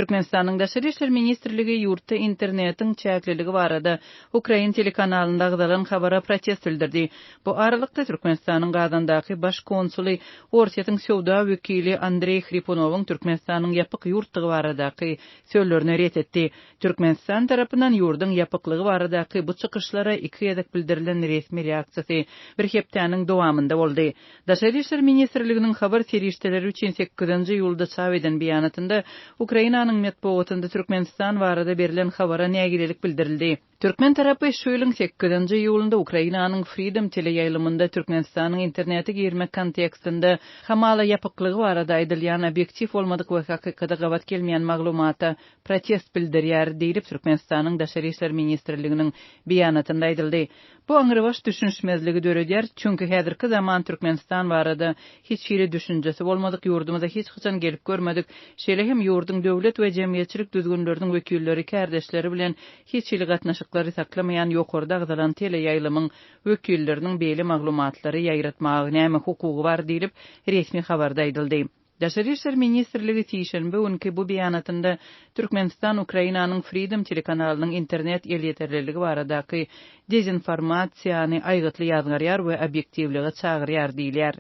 Türkmenistanyň Daşary işler ministrligi ýurtda internetiň çäkliligi barada ukrain telekanalynda agzalan habara protest bildirdi. Bu aralykda, Türkmenistanyň Gazandaky baş konsuly Orsýetiň söwda wekili Andreý Hripunowyň Türkmenistanyň ýapyk ýurtdygy baradaky sözlerini ret etdi. Türkmenistan tarapyndan ýurduň ýapyklygy baradaky bu çykyşlara iki gezek bildirilen resmi reaksiýasy bir hepdäniň dowamynda boldy. Daşary işler ministrliginiň habar serişdeleri üçin sekizinji iýulda çap eden beýanatynda Ukrainanyň metbugatynda Türkmenistan barada berlen habara nägilelik bildirildi. Türkmen tarapy şu ýylyň sekizinji iýulynda Ukrainanyň Freedom teleýaýlymynda Türkmenistanyň internete girmek kontekstinde hamala ýapyklygy barada aýdylýan obýektiw bolmadyk we hakykata gabat gelmeýän maglumata protest bildirýär diýlip, Türkmenistanyň Daşary işler ministrliginiň beýanatynda aýdyldy. Bu aňrybaş düşünişmezligi döredýär, çünki häzirki zaman Türkmenistan barada hiç hili düşünjesi bolmadyk, ýurdumyza hiç haçan gelip görmedik, şeýle hem ýurduň döwlet we jemgyýetçilik düzgünleriniň wekilleri kärdeşleri bilen hiç hili gatnaşyklary saklamaýan ýokarda agzalan teleýaýlymyň wekilleriniň beýle maglumatlary ýaýratmaga näme hukugy bar diýlip, resmi habarda aýdyldy. Daşary işler ministrligi sişenbe günki bu beýanatynda Türkmenistan Ukrainanyň Freedom telekanalynyň internet elýeterliligi baradaky dezinformasiýany aýgytly ýazgarýar we obýektiwlige çagyrýar diýilýär.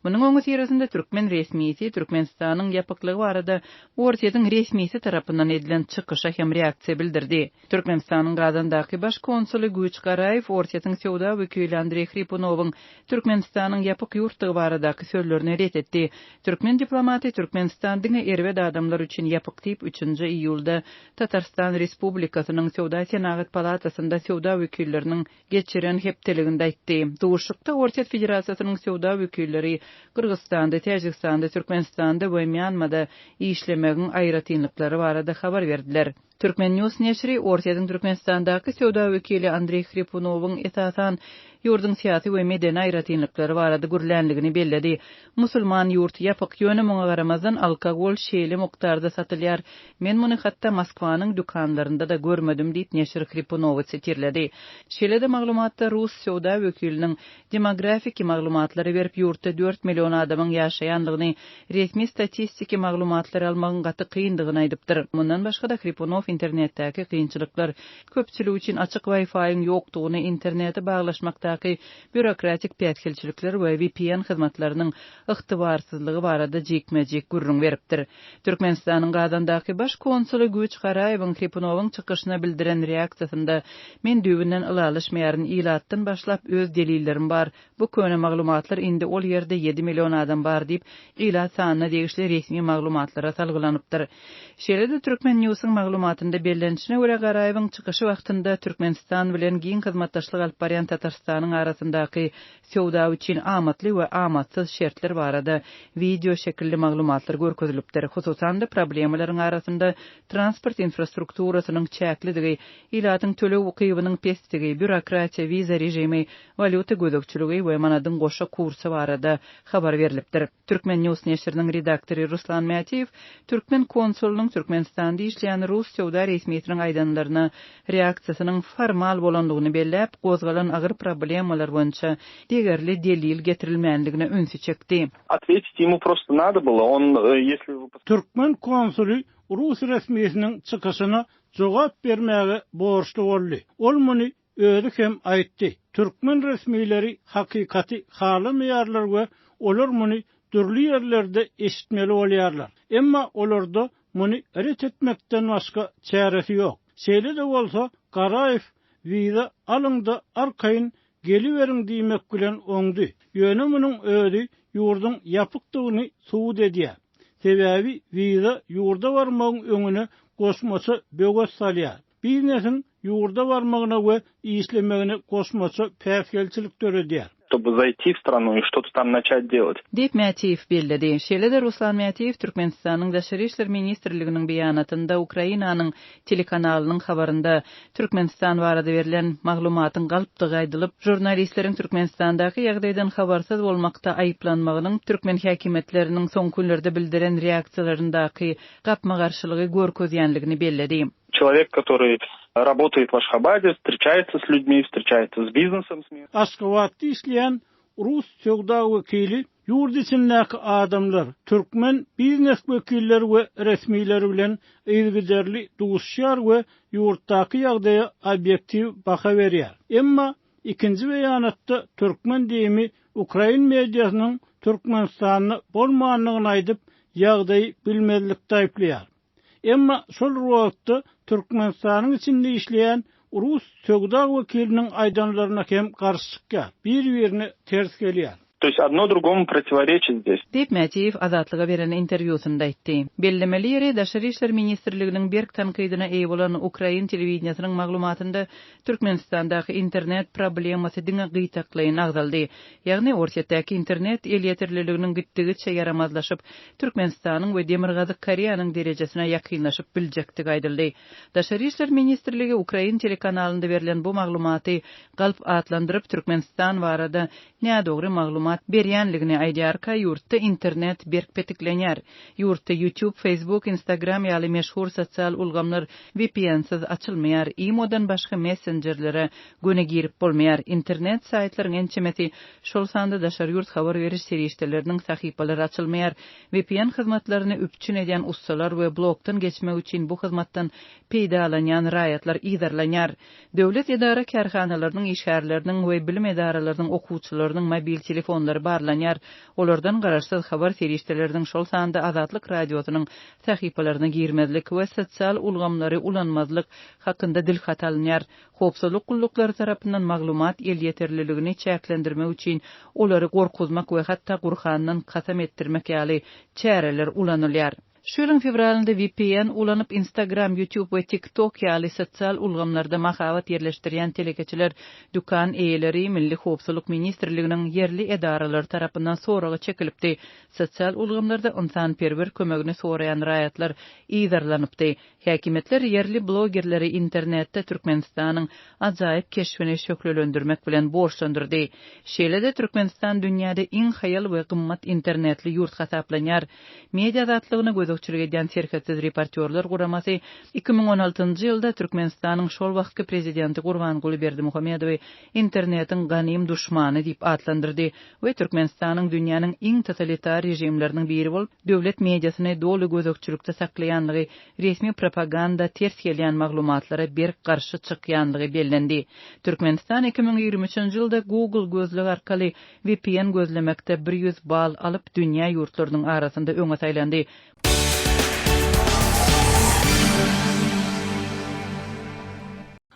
Munuň öňüsyrasynda türkmen resmisi Türkmenistanyň ýapyklygy barada Orsýetiň resmisi tarapyndan edilen çykyşa hem reaksiýa bildirdi. Türkmenistanyň Gazandaky baş konsuly Güýç Garaýew Orsýetiň söwda wekili Andreý Hripunowyň Türkmenistanyň ýapyk ýurtdygy baradaky sözlerini ret etdi. Türkmen diplomaty Türkmenistan diňe erbet adamlar üçin ýapyk diýip, üçünji iýulda Tatarstan Respublikasynyň Söwda-senagat palatasynda söwda wekilleriniň geçiren hepdeliginde aýtdy. Duşuşykda Orsýet Federasiýasynyň söwda wekilleri Gyrgyzystanda, Täjigistanda, Türkmenistanda we Mýanmada işlemegiň aýratynlyklary barada habar berdiler. Turkmen. News neşiri Orsýetiň Türkmenistandaky söwda wekili Andreý Hripunowyň esasan ýurduň syýasy we medeni aýratynlyklary barada gürlänligini belledi. Musulman ýurt, ýapyk, ýöne muňa garamazdan alkogol şeýle mukdarda satylýar. Men muny hatda Moskwanyň dükanlarynda-da görmedim diýip, neşir Hripunowy sitirledi. Şeýle-de maglumatda rus söwda wekiliniň Demografiki maglumatlary berip, ýurtda dört million adamyň ýaşaýandygyny, resmi statistiki maglumatlary almagyň gaty kyndygyny aýdypdyr. Mundan başga-da, Hripunow internetdäki kynçylyklar, köpçülik üçin açyk Wi-Fi-iň ýokdugyny, internete baglaşmakdaky býurokratik päsgelçilikler we vpn hyzmatlarynyň ygtybarsyzlygy barada jikme-jik gürrüň beripdir. Türkmenistanyň Gazandaky baş konsuly Güýç Garaýewiň Hripunowyň çykyşyna bildiren reaksiýasynda, Men düýbünden ylalaşmaýaryn, ilatdan başlap öz delillerim bar, bu köne maglumatlar indi ol ýerde ýedi million adam bar diýip, ilat sanyna degişli resmi maglumatlara salgylanypdyr. Şeýle-de Turkmen Newsiň maglumatynda bellenişine görä, Garaýewiň çykyşy wagtynda Türkmenistan bilen giň hyzmatdaşlyk alyp barýan Tatarystanyň arasyndaky Söwda üçin amatly we amatsyz şertler barada wideo şekilli maglumatlar görkezilipdir. Hususan-da, problemalaryň arasynda transport infrastrukturasynyň çäklidigi, ilatyň töleg ukybynyň pesdigi, býurokratiýa, wiza režimi, walýuta gözegçiligi we manadyň goşa kursy barada habar berlipdir. Turkmen. News neşiriniň redaktory Ruslan Mätiýew türkmen konsulynyň Türkmenistanda işleýän rus söwda resmisiniň aýdanlaryna reaksiýasynyň formal bolandygyny belläp, gozgalan agyr problemalar boýunça degerli delil getirilmändigine ünsi çekdi. Otwetit emu prosto nado bylo, on ýesli wy. Türkmen konsuly rus resmisiniň çykyşyna jogap bermäge borçly boldy. Ol muny Özi hem aýtdy, türkmen resmileri hakykaty halamaýarlar we olar muny dürli ýerlerde eşitmeli bolýarlar. Emma olarda muny ret etmekden başga çäresi ýok. Şeýle-de bolsa, Garaýew wiza alyň-da arkaýyn geliberiň diýmek bilen oňdy. Ýöne munuň özi ýurduň ýapykdygyny subut edýär. Sebäbi wiza ýurda barmagyň öňüne goşmaça böwet salýar. Biznesiň ýurda barmagyna we işlemegine goşmaça päsgelçilik döredýär. Ştoby zaýti w stranu i şto-to tam naçat delat. Diýip, Mätiýew belledi. Şeýle-de Ruslan Mätiýew Türkmenistanyň Daşary işler ministrliginiň beýanatynda Ukrainanyň telekanalynyň habarynda Türkmenistan barada berlen maglumatyň galpdygy aýdylyp, žurnalistleriň Türkmenistandaky ýagdaýdan habarsyz bolmakda aýyplanmagynyň türkmen häkimiýetleriniň soňky günlerde bildiren reaksiýalaryndaky gapma-garşylygy görkezýänligini belledi. Çelowek, kotoryý rabotaýet w Aşhabade, wstreçaýetsa s lýudmi, wstreçaýetsa s biznesom. Aşgabatda işleýän Rus söwda wekili ýurt içindäki adamlar, türkmen biznes wekilleri we resmileri bilen yzygiderli duşuşýar we ýurtdaky ýagdaýa obýektiw baha berýär. Emma ikinji beýanatda türkmen DIM-i ukrain mediasynyň Türkmenistanda bolmandygyny aýdyp, ýagdaýy bilmezlikde aýyplaýar. Emma şol bir wagtda Türkmenistanyň içinde işleýän rus söwda wekiliniň aýdanlaryna hem garşy çykýar, bir-birine ters gelýär. To ýest odno drugomu protiworeçit zdes. Diýip, Mätiýew Azatlyga beren interwýusynda aýtdy. Bellemeli ýeri, Daşary işler ministrliginiň berk tankydyna eýe bolan ukrain telewideniýesiniň maglumatynda Türkmenistandaky internet problemasy diňe gytaklaýyn agzaldy. Ýagny, Orsýetdäki internet elýeterliliginiň gitdigiçe ýaramazlaşyp, Türkmenistanyň we Demirgazyk Koreýanyň derejesine ýakynlaşyp biljekdigi aýdyldy. Daşary işler ministrligi ukrain telekanalynda berlen bu maglumaty galp atlandyryp, Türkmenistan barada nädogry maglumat berýänligini aýdýarka, ýurtda internet berk petiklenýär. Ýurtda YouTube, Facebook, Instagram ýaly meşhur sosial ulgamlar VPN-siz açylmaýar, imo-dan başga messenjerlere göni girip bolmaýar. Internet saýtlaryň ençemesi, şol sanda daşary ýurt habar beriş serişdeleriniň sahypalary açylmaýar. VPN hyzmatlaryny üpjün edýän ussalar we blokdan geçmek üçin bu hyzmatdan peýdalanýan raýatlar yzarlanýar. Döwlet edara-kärhanalarynyň işgärleriniň we bilim edaralarynyň okuwçylarynyň mobil telefonlary barlanýar. Olardan garaşsyz habar serişdeleriniň, şol sanda Azatlyk Radiosynyň sahypalaryna girmezlik we sosial ulgamlary ulanmazlyk hakynda dilhat alynýar. Howpsuzlyk gulluklary tarapyndan maglumat elýeterliligini çäklendirmek üçin olary gorkuzmak we hatda Gurhandan kasam etdirmek ýaly çäreler ulanylýar. Şu ýylyň fewralynda vpn ulanyp Instagram, YouTube we TikTok ýaly sosial ulgamlarda mahabat ýerleşdirýän telekeçiler, dükan eýeleri Milli howpsuzlyk ministrliginiň ýerli edaralary tarapyndan soraga çekilipdi. Sosial ulgamlarda ynsanperwer kömegini soraýan raýatlar yzarlanypdy. Häkimiýetler ýerli blogerleri internetde Türkmenistanyň ajaýyp keşbini şöhlelendirmek bilen borçlandyrdy. Şeýle-de Türkmenistan dünýäde iň haýal we gymmat internetli ýurt hasaplanýar. Media azatlygyna gözegçilik edýän Serhetsiz reportýorlar guramasy 2016-njy ýylda Türkmenistanyň şol wagtky prezidenti Gurbanguly Berdimuhamedowy internetiň ganym duşmany diýip atlandyrdy we Türkmenistanyň dünýäniň iň totalitar režimleriniň biri bolup, döwlet mediasyny doly gözegçilikde saklaýanlygy, resmi propaganda ters gelýän maglumatlara berk garşy çykýanlygy bellendi. Türkmenistan 2023-nji ýylda Google gözleg arkaly VPN gözlemekde 100 bal alyp, dünýä ýurtlarynyň arasynda öňe saýlandy.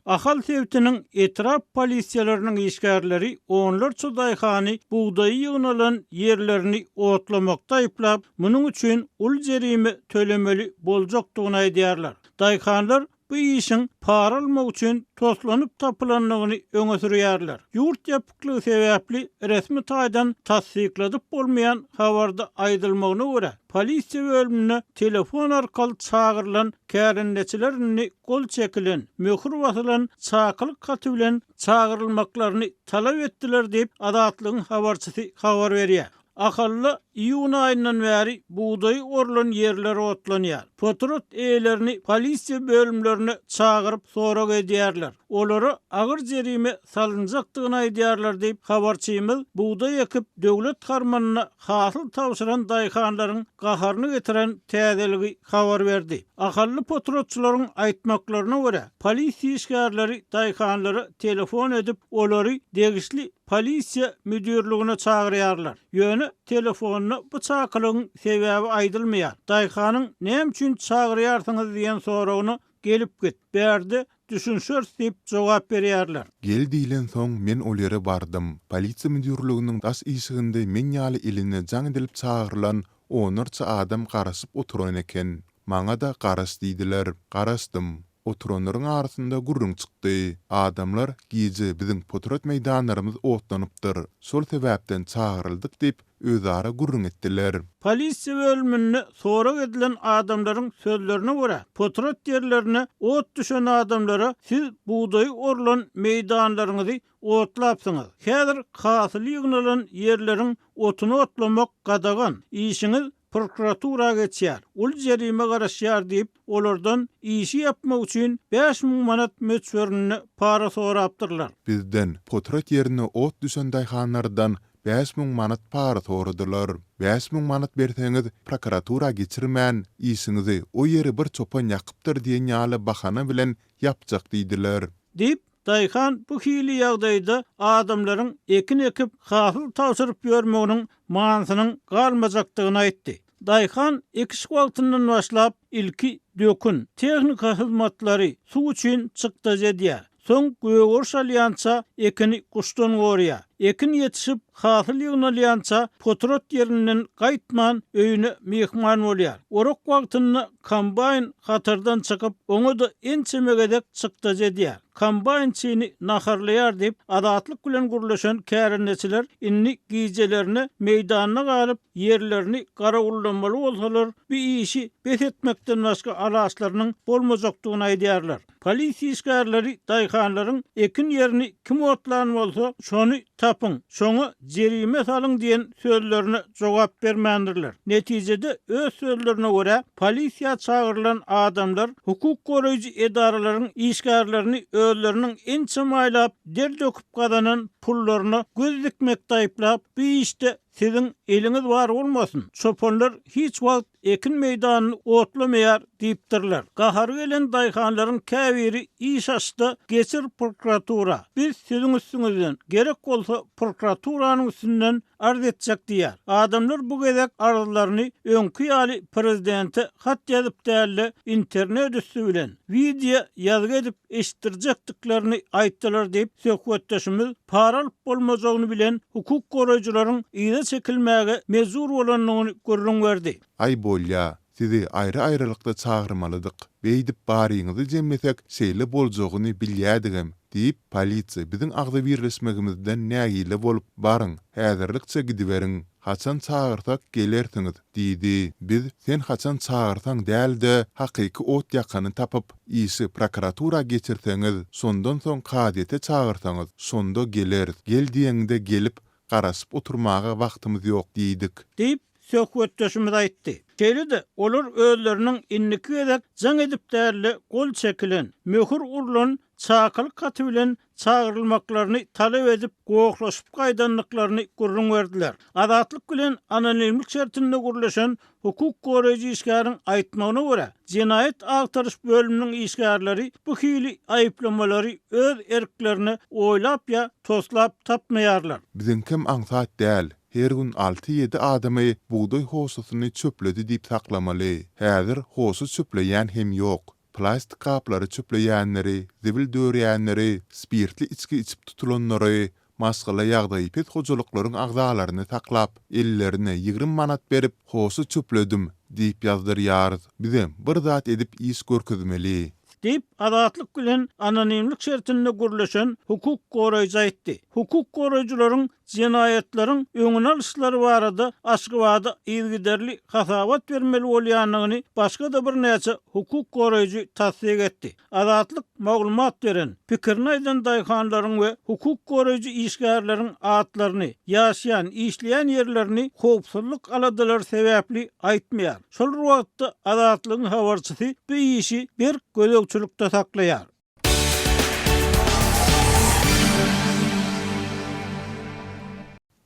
Ahal sebitiniň etrap polisiýalarynyň işgärleri onlarça daýhany bugdaýy ýygnalan ýerlerini otlamakda aýyplap, munuň üçin uly jerime tölemeli boljakdygyny aýdýarlar. Daýhanlar bu işiň para almak üçin toslanyp tapylandygyny öňe sürýärler. Ýurt ýapyklygy sebäpli resmi taýdan tassykladyp bolmaýan habarda aýdylmagyna görä, polisiýa bölümine telefon arkaly çagyrylan kärendeçiler indi gol çekilen, möhür basylan çakylyk haty bilen çagyrylmaklaryny talap etdiler diýip, Azatlygyň habarçysy habar berýär. Ahalda iýun aýyndan bäri bugdaý orlan ýerler otlanýar. Potrat eýelerini polisiýa bölümlerine çagyryp sorag edýärler. Olara agyr jerime salynjakdygyny aýdýarlar diýip, habarçymyz bugdaý ekip, döwlet harmanyna hasyl tabşyran daýhanlaryň gaharyny getiren täzeligi habar berdi. Ahally potratçylaryň aýtmaklaryna görä, polisiýa işgärleri daýhanlara telefon edip, olary degişli polisiýa müdirligine çagyrýarlar. Ýöne telefonda bu çakylygyň sebäbi aýdylmaýar. Daýhanyň näme üçin çagyrýarsyňyz diýen soragyna gelip git, bärde düşünşeris diýip jogap berýärler. Gel diýlensoň, men ol ýere bardym. Polisiýa müdirliginiň daş işiginde men ýaly eline jaň edilip çagyrylan onlarça adam garaşyp oturan eken. Maňa-da garaş diýdiler. Garaşdym. Oturanlaryň arasynda gürrüň çykdy. Adamlar, Gije biziň potrat meýdanlarymyz otlanypdyr. Şol sebäpden çagyryldyk diýip, özara gürrüň etdiler. Polisiýa bölüminde sorag edilen adamlaryň sözlerine görä, potrat ýerlerine ot düşen adamlara siz bugdaýy orlan meýdanlaryňyzy otlapsyňyz. Häzir hasyly ýygnalan ýerleriň otuny otlamak gadagan. Işiňiz prokuratura geçýär. Uly jerime garaşýar diýip, olardan işi ýapmak üçin 5000 manat möçberinde para sorapdyrlar. Bizden, potrat ýerine ot düşen daýhanlardan. 5000 manat para soradylar. 5000 manat berseňiz, prokuratura geçirmän, işiňizi o ýeri bir çopan ýakypdyr diýen ýaly bahana bilen ýapjak diýdiler. Diýip, daýhan bu hili ýagdaýda adamlaryň ekin ekip, hasyl tabşyryp ýörmeginiň manysynyň galmajakdygyny aýtdy. Daýhan ekiş wagtyndan başlap, ilki dökün, tehnika hyzmatlary, suw üçin çykdajy edýär. Soň gögeriş alýança ekini guşdan gorýar. Ekin ýetişip, hasyl ýygnalýança potrat ýerinden gaýtman, öýüne myhman bolýar. Orak wagtynda kombaýn hatardan çykyp, oňa-da ençeme gezek çykdajy edýär. Kombaýnçyny naharlaýar diýip, Azatlyk bilen gürleşen kärendeçiler indi gijelerine meýdanda galyp, ýerlerini garawullamaly bolsalar, bu işi bes etmekden başga alaçlarynyň bolmajakdygyny aýdýarlar. Polisiýa işgärleri daýhanlaryň ekin ýerini kim otlan bolsa, şony tapyň, şoňa jerime salyň diýen sözlerine jogap bermändirler. Netijede, öz sözlerine görä, polisiýa çagyrylan adamlar hukuk goraýjy edaralaryň işgärlerini özleriniň ençeme aýlap der döküp gazanan pullaryna göz dikmekde aýyplap, bu işde siziň eliňiz bar bolmasyn, çopanlar hiç wagt ekin meýdanyny otlamaýar diýipdirler. Gahary gelen daýhanlaryň käbiri iş açda geçir prokuratura. Biz siziň üstüňizden, gerek bolsa prokuraturanyň üstünden arz etjek diýýär. Adamlar bu gezek arzlaryny öňki ýaly prezidente hat ýazyp dälde internet üsti bilen, wideo ýazgy edip eşitdirjekdiklerini aýtdylar diýip, söhbetdeşimiz para alyp bolmajagyny bilen hukuk goraýjylaryň yza çekilmäge mejbur bolandygyny gürrüň berdi. Aý bolýa, sizi aýry-aýrylykda çagyrmalydyk. Beýdip baryňyzy jemlesek şeýle boljagyny bilýädigem, diýip, polisiýa biziň agzybirleşmegimizden nägile bolup, baryň, häzirlikçe gidiberiň. Haçan çagyrsak gelersiňiz, diýdi. Biz sen haçan çagyrsaň däl-de, hakyky ot ýakany tapyp, işi prokuratura geçirseňiz, şondan soň kazyýete çagyrsaňyz, şonda geleris. Gel diýeňde gelip, garaşyp oturmaga wagtymyz ýok diýdik. Diýip, söhbetdeşimiz aýtdy. Şeýle-de, olar özleriniň indiki gezek jaň edip däl-de, gol çekilen, möhür urlan çakylyk haty bilen çagyrylmaklaryny talap edip, gohlaşyp gaýdandyklaryny gürrüň berdiler. Azatlyk bilen anonimlik şertinde gürleşen hukuk goraýjy işgäriň aýtmagyna görä, jenaýat agtaryş bölüminiň işgärleri bu hili aýyplamalary öz erklerine oýlap ýa toslap tapmaýarlar. Biziňkem aňsat däl, her gün alty-ýedi adamy bugdaý hoşasyny çöpledi diýip saklamaly. Häzir hoşa çöpleýän hem ýok. Plastik gaplary çöpleýänleri, zibil dörýänleri, spirtli içgi içip tutulanlary, maşgala ýagdaýy pes hojalyklaryň agzalaryny saklap, ellerine 20 manat berip, hoşa çöpledim diýip ýazdyrýarys. Bizem bir zat edip iş görkezmeli. Diýip, Azatlyk bilen anonimlik şertinde gürleşen hukuk goraýjy aýtdy. Hukuk goraýjylaryň jenaýatlaryň öňüni alyşlary barada Aşgabada yzygiderli hasabat bermeli bolýandygyny başga-da birnäçe hukuk goraýjy tassyk etdi. Azatlyk maglumat beren, pikirini aýdan daýhanlaryň we hukuk goraýjy işgärleriň atlaryny, ýaşaýan, işleýän ýerlerini howpsuzlyk aladalary sebäpli aýtmaýar. Şol bir wagtda, Azatlygyň habarçysy bu işi berk gözegçilikde saklaýar.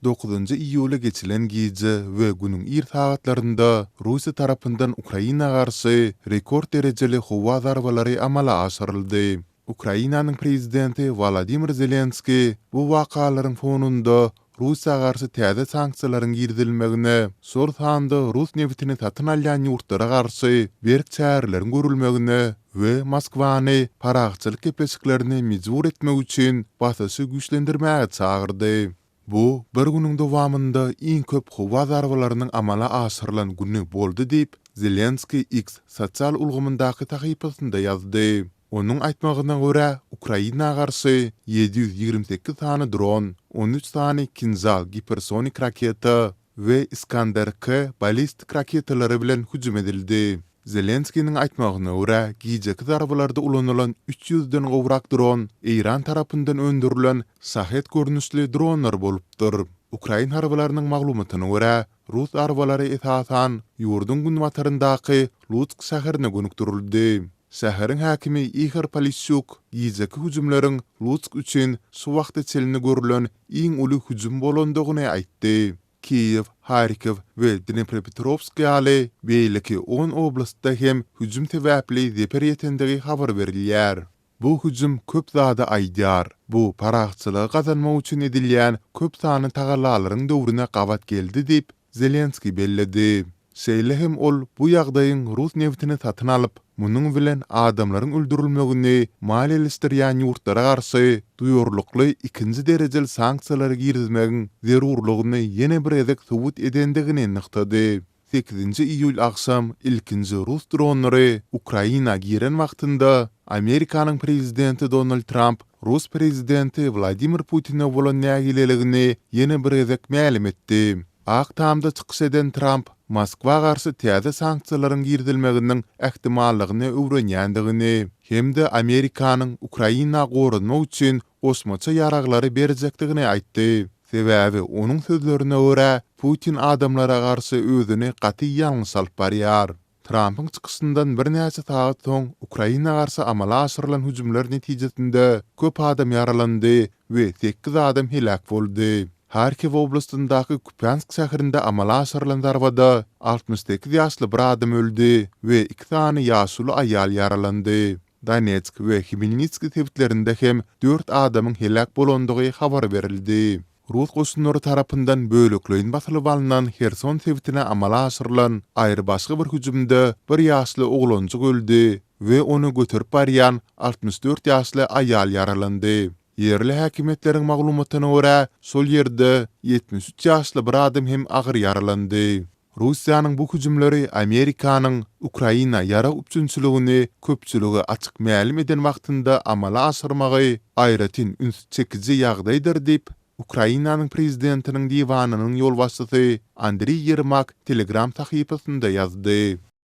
Dokuzynjy iýula geçilen gije we günüň ir sagatlarynda Russiýa tarapyndan Ukraina garşy rekord derejeli howa zarbalary amala aşyryldy. Ukrainanyň prezidenti Wolodymyr Zelenskiý bu wakalaryň fonunda Russiýa garşy täze sanksiýalaryň girizilmegine, şol sanda rus nebitini satyn alýan ýurtlara garşy berk çäreleriň görülmegine we Moskwany parahatçylyk gepleşiklerine mejbur etmek üçin basyşy güýçlendirmäge çagyrdy. Bu, bir günüň dowamynda iň köp howa zarbalarynyň amala aşyrylan güni boldy diýip, Zelenskiý X sosial ulgamyndaky sahypasynda ýazdy. Onuň aýtmagyna görä, Ukraina garşy 728 sany dron, 13 sany Kinžal gipersonik raketa we Iskander-K ballistik raketalary bilen hüjüm edildi. Zelenskiniň aýtmagyna görä, gijeki zarbalarda ulanylan üç ýüzden gowrak dron Eýran tarapyndan öndürilen Şahed görnüşli dronlar bolupdyr. Ukrain harbylarynyň maglumatyna görä, rus zarbalary esasan ýurduň günbataryndaky Lutsk şäherine gönükdirildi. Şäheriň häkimi Ihor Polişçuk gijeki hüjümleriň Lutsk üçin şu wagta çenli görlen iň uly hüjüm bolandygyny aýtdy. Kiýew, Harkow we Dnepropetrowsk ýaly beýleki on oblastda hem hüjüm sebäpli zeper ýetendigi habar berilýär. Bu hüjüm köp zady aýdýar. Bu parahatçylygy gazanmak üçin edilýän köp sanly tagallalaryň döwrüne gabat geldi diýip, Zelenskiý belledi. Şeýle hem ol bu ýagdaýyň rus nebitini satyn alyp, munuň bilen adamlaryň öldürilmegini maliýeleşdirýän ýurtlara garşy duýarlykly ikinji derejeli sanksiýalary girizmegiň zerurlygyny ýene bir gezek subut edendigini nygtady. Sekizinji iýul agşam ilkinji rus dronlary Ukraina giren wagtynda Amerikanyň prezidenti Donald Tramp rus prezidenti Wladimir Putine bolan nägileligini ýene bir gezek mälim etdi. Ak Tamda çykyş eden Tramp Moskwa garşy täze sanksiýalaryň girizilmeginiň ähtimallygyny öwrenýändigini hem-de Amerikanyň Ukraina goranmak üçin goşmaça ýaraglary berjekdigini aýtdy. Sebäbi, onuň sözlerine görä, Putin adamlara garşy özüni gaty ýalňyş alyp barýar. Trampyň çykyşyndan birnäçe sagat soň Ukraina garşy amala aşyrylan hüjümler netijesinde köp adam ýaralandy we sekiz adam heläk boldy. Harkiw oblastyndaky Kupýansk şäherinde amala aşyrylan zarbada 68 ýaşly bir adam öldi we iki sany ýaşuly aýal ýaralandy. Donetsk we Hmelnitskiý sebitlerinde hem dört adamyň heläk bolandygy habar berildi. Rus goşunlary tarapyndan bölekleýin basylyp alnan Herson sebitine amala aşyrylan aýrybaşga bir hüjümde bir ýaşly oglanjyk öldi we ony göterip barýan 64 ýaşly aýal ýaralandy. Ýerli häkimiýetleriň maglumatyna görä, şol ýerde 73 ýaşly bir adam hem agyr ýaralandy. Russiýanyň bu hüjümleri Amerikanyň Ukraina ýarag üpjünçiligini köpçülige açyk mälim eden wagtynda amala aşyrmagy aýratyn üns çekiji ýagdaýdyr diýip, Ukrainanyň prezidentiniň diwanynyň ýolbaşçysy Andriý Ýermak Telegram sahypasynda ýazdy.